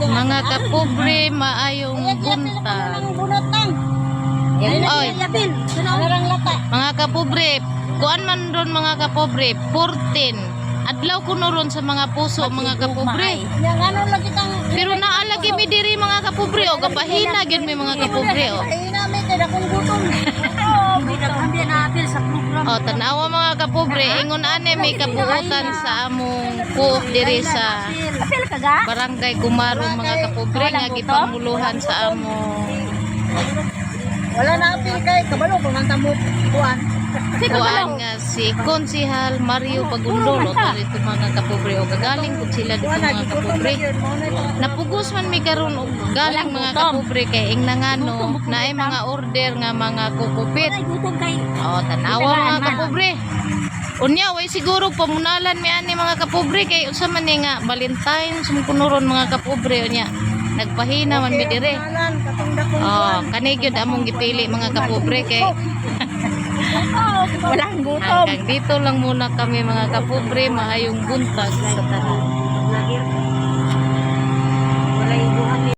Mga kapobre, maayong buntag. Bunot nang. Oy. Narang lata. Mga kapobre, kuan man ron, mga kapobre, 14. Adlaw kuno ron sa mga puso, mga kapobre. Yang ano lagi kang Pero naa lagi mi diri, mga kapobre, o gapahina gyud mi, mga kapobre, o. Ay na mi kay dakong gutom. O tanawa, mga kapobre, ingon ani may kabuotan sa among coop diri sa Apil ka ga? Barangay Kumaro, mga kapobre, nga gipanguluhan sa among Wala na apil kay kabalo kung ang tamo kuan. Kuan nga si Konsihal Mario Pagundol o dito, mga kapobre, o gagaling pud sila dito, mga kapobre. Napugos man mi karon og galing, mga kapobre, kay ingna ngano naay mga order nga mga kukupit. Gutom kay O tanawa, mga kapobre. Unya way siguro pamunalan mi ani, mga kapobre, kay unsa man ni nga Valentine's man kuno ron, mga kapobre, unya nagpahina man mi dire. Pangalan katong dakong Oh, kani gyud among gipili, mga kapobre, kay Walang gutom. hanggang dito lang muna kami, mga kapobre, maayong buntag sa tanan.